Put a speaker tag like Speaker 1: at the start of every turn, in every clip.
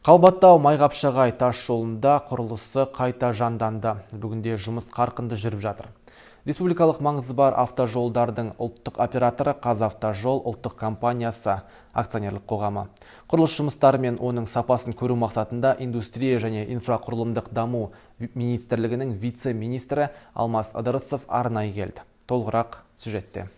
Speaker 1: Қалбатау — Майқапшағай тас жолында құрылысы қайта жанданды. Бүгінде жұмыс қарқынды жүріп жатыр. Республикалық маңызы бар автожолдардың ұлттық операторы — «Қазавтожол» ұлттық компаниясы акционерлік қоғамы. Құрылыс жұмыстары мен оның сапасын көру мақсатында Индустрия және инфрақұрылымдық даму министрлігінің вице-министрі Алмас Ыдырысов арнайы келді. Толығырақ сюжетте.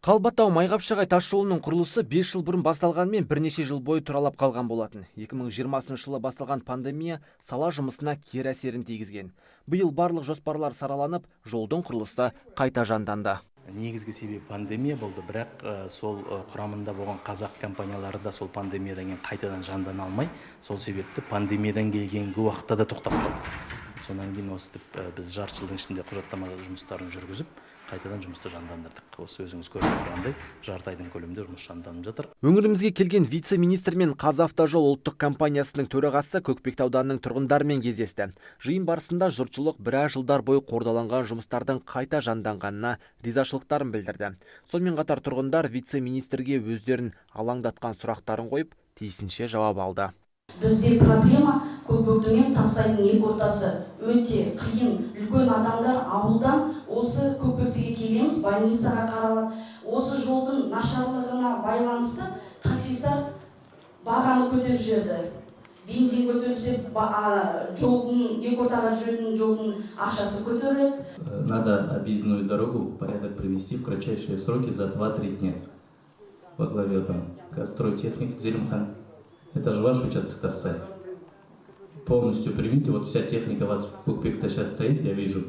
Speaker 1: Қалбатау — Майқапшағай тас жолының құрылысы 5 жыл бұрын басталғанымен, бірнеше жыл бойы тұралап қалған болатын. 2020 жылы басталған пандемия сала жұмысына кері әсерін тигізген. Биыл барлық жоспарлар сараланып, жолдың құрылысы қайта жанданды.
Speaker 2: Негізгі себебі пандемия болды, бірақ сол құрамында болған қазақ компаниялары да сол пандемиядан кейін қайтадан жандана алмай, сол себепті пандемиядан келгенгі уақытта да тоқтап қалды. Содан кейін осы біз жарты жылдың ішінде құжаттама жұмыстарын жүргізіп, қайтадан жұмысты жандандырдық. Осы өзіңіз көріп отырғандай, жарты айдың көлемінде жұмыс жанданып жатыр.
Speaker 1: Өңірімізге келген вице-министр мен «Қазавтожол» ұлттық компаниясының төрағасы Көкпекті ауданының тұрғындарымен кездесті. Жиын барысында жұртшылық біраз жылдар бойы қордаланған жұмыстардың қайта жанданғанына ризашылықтарын білдірді. Сонымен қатар тұрғындар вице-министрге өздерін алаңдатқан сұрақтарын қойып, тиісінше жауап алды.
Speaker 3: Бізде проблема: Көкпекті мен Тассайдың екі ортасы өте қиын. Үлкен адамдар ауылдан осы Көкпектіге келеміз, больницаға қаралады. Осы жолдың нашарлығына байланысты таксисттар бағаны көтеріп жіберді. Бензин көтерілсе, жолдың, екі ортаға жүретін жолдың ақшасы көтеріледі.
Speaker 4: Надо объездную дорогу в порядок привести в кратчайшие сроки, за 2-3 дня. Во главе там Стройтехник Зелимхан. Это же ваш участок, Тассай. Полностью примите, вот вся техника у вас в Кокпекты сейчас стоит, я вижу.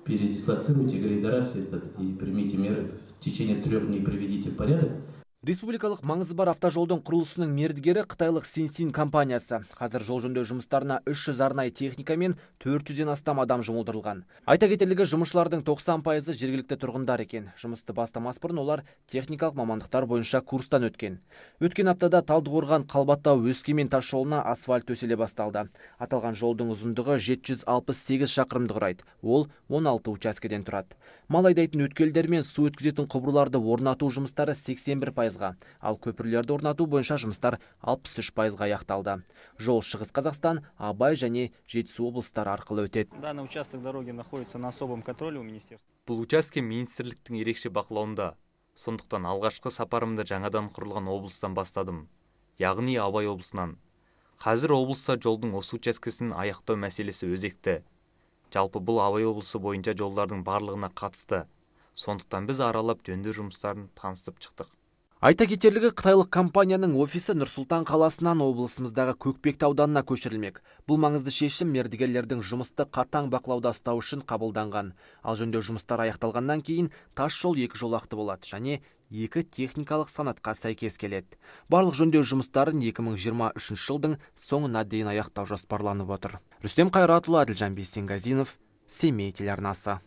Speaker 4: Передислоцируйте грейдера все этот и примите меры. В течение 3 дней приведите в порядок.
Speaker 1: Республикалық маңызы бар автожолдың құрылысының мердігері — қытайлық Синсин компаниясы. Қазір жол жөндеу жұмыстарына 300 арнайы техника мен 400-ден астам адам жұмылдырылған. Айта кетерлігі, жұмысшылардың 90%-ы жергілікті тұрғындар екен. Жұмысты бастамас бұрын олар техникалық мамандықтар бойынша курстан өткен. Өткен аптада Талдықорған — Қалбатау — Өскемен тас жолына асфальт төселе басталды. Аталған жолдың ұзындығы 768 шақырымды құрайды. Ол 16 учаскеден тұрады. Мал айдайтын өткелдер мен су өткізетін құбырларды орнату жұмыстары 81%-ға, ал көпірлерді орнату бойынша жұмыстар 63%-ға аяқталды. Жол Шығыс Қазақстан, Абай және Жетісу облыстары арқылы өтеді.
Speaker 5: Данный участок дороги находится на особом контроле у министерства.
Speaker 6: Бұл учаске министрліктің ерекше бақылауында. Сондықтан алғашқы сапарымды жаңадан құрылған облыстан бастадым, яғни Абай облысынан. Қазір облыста жолдың осы учаскесін аяқтау мәселесі өзекті. Жалпы, бұл Абай облысы бойынша жолдардың барлығына қатысты. Сондықтан біз аралап, жөндеу жұмыстарын танысып шықтық.
Speaker 1: Айта кетерлігі, қытайлық компанияның офисі Нұр-Сұлтан қаласынан облысымыздағы Көкпекті ауданына көшірілмек. Бұл маңызды шешім мердігерлердің жұмысты қатаң бақылауда ұстау үшін қабылданған. Ал жөндеу жұмыстары аяқталғаннан кейін тас жол екі жолақты болады және екі техникалық санатқа сәйкес келеді. Барлық жөндеу жұмыстарын 2023 жылдың соңына дейін аяқтау жоспарланып отыр. Рүстем Қайратұлы, Әділжан Бейсенгазинов, Семей телеарнасы.